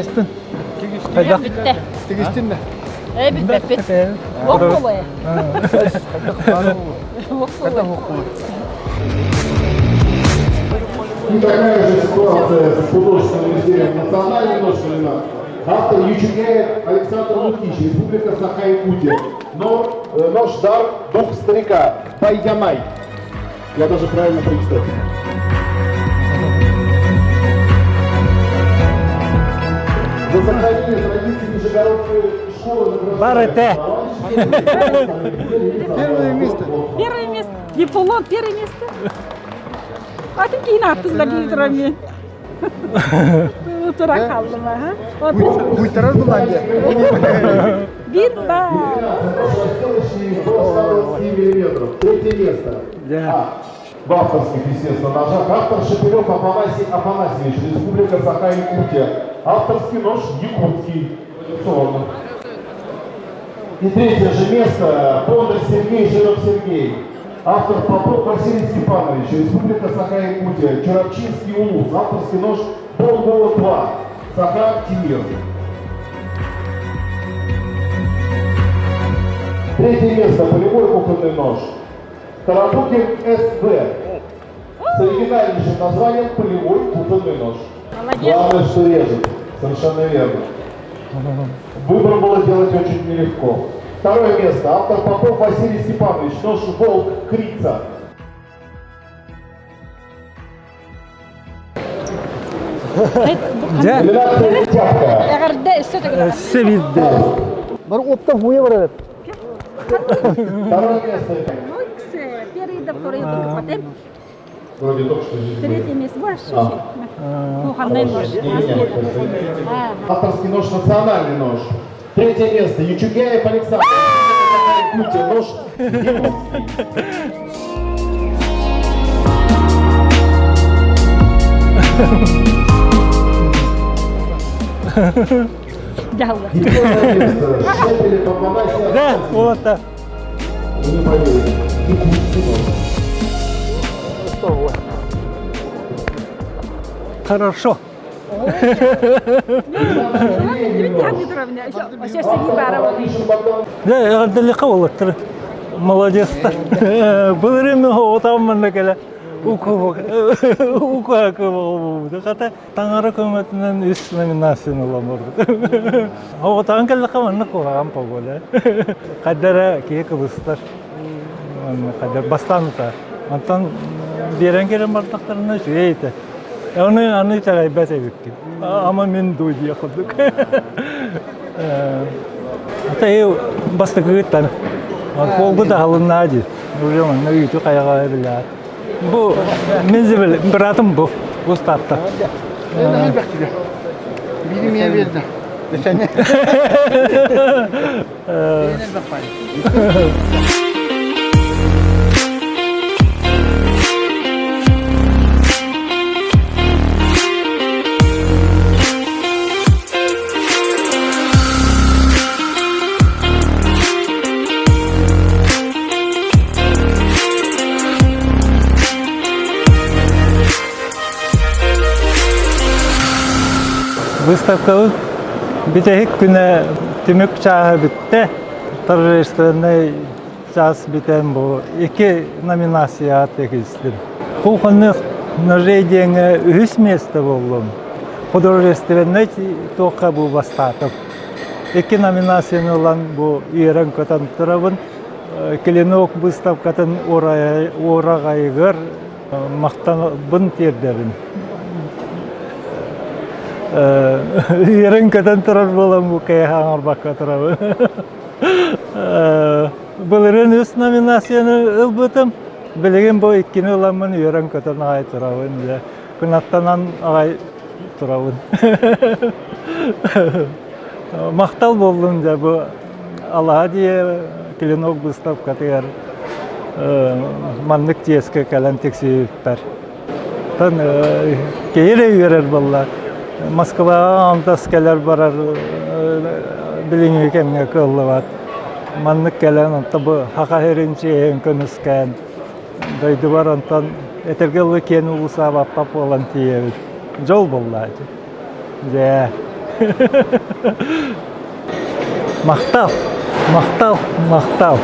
Хайастын? Хайдах? Бүттэ. Тигистин да? Э, билбэппит. Ох буолуо. Ох буолуо. И такая же ситуация с художественным изделием национальной нож Автор Ючугяев Александр Лукич, Республика Саха-Якутия. Но, э, нож дар дух старика. Байямай. Я даже правильно прочитал. За сохранение традиций Нижегородской школы Бар этэ. Первое место. Первое место. Диплом первое место. Атын кийин аттызла кийин турар мен. Тура қалдым аха. Буйтарар булан дия. Бир бар. Третье место. Да. В авторских, естественно, ножах. Автор Шепелев Афанасий Афанасьевич, Республика Саха-Якутия. Авторский нож якутский. Традиционно. И третье же место Бондарь Сергей Жиров Сергей. Автор Попов Василий Степанович, Республика Саха-Якутия, Чурапчинский улус, авторский нож Полгола 2, Саха Тимир. Третье место полевой кухонный нож. Тарабукин СВ. С оригинальнейшим названием полевой кухонный нож. Молодец. Главное, что режет. Совершенно верно. Выбор было делать очень нелегко. Второе место. Автор Попов Василий Степанович. Нож «Волк Крица». Дьэ, Номинация «Тяпка». Эҕэрдэ өссө төгүл. өссө биирдэ. Бар оптан хуя бар эбит. Второе место. Первый да второй потом. Вроде только что здесь были. Третье место. Ваш Кухонный нож. Не-не-не. Авторский нож, национальный нож. Третье место. Ючугяев Александр. Якутия. Нож якутский. Дьалла. И первое место. Шепелев Афанасий Дьэ, Афанасьевич. уолаттар. Вы не поверите. Якутский нож. Хорошо. Дьэ, эҕэрдэлиэххэ уолаттар. Молодецтар. Былырыын отам манна кэлэ Хата таҥара көмөтүнэн үс номинацияны ылан барбыт. Оҕотоон кэллэххэ манна куһаҕан погода. Хайдара киһи кыбыстар. Хайдар бастаан утаа. Онтон биэрэн кэлэн бардахтарына үчүгэй этэ. Аны аны итэҕэйбэт эбиккин. Ама мин дуу диэх курдук. Ата бастакыгыттан Колгу да халыннаа дии. Уже манна үүтү хайаҕа билээр. Бу мин зибил братым бу. Устаатта. Элбэхтигэ. Бири миэ берді. Десene. Выставкабыт бүтэһик күнэ түмүк чааһа бүттэ. Торжественный час бүтэн бу икки номинацияҕа тикистим. Кухонных ножей диэҥҥэ үһүс место буоллум. Художественнай туохха бу бастаатым. Икки номинацияны ылан бу үөрэн-көтөн турабын. Клинок выставкатын уораҕайыгар махтанабын тиэрдэбин. Үөрэн-көтөн турар буолан бу кэйэһэ оҥорбакка турабын. Былырыын үс номинацияны ылбытым. Билигин бу иккини ыламмын үөрэн-көтөн аҕай турабын. Кынаттанан аҕай турабын. Махтал буоллун дьэ бу Алаһа дьиэ клинок выставкатыгар маннык тиэскэ кэлэн тиксибиппэр. Тан киһи эрэ үөрэр буолла. Москваҕа онтос кэлэр барар билиҥҥи кэмҥэ кыаллыбат. Маннык кэлэн онто бу Саха сирин чиэһин көмүскээн дойдубар онтон этэргэ дылы киэн улуусаабаппа буолан тиийэбит. Дьол буолла ити. Дьэ. Махтал, махтал, махтал.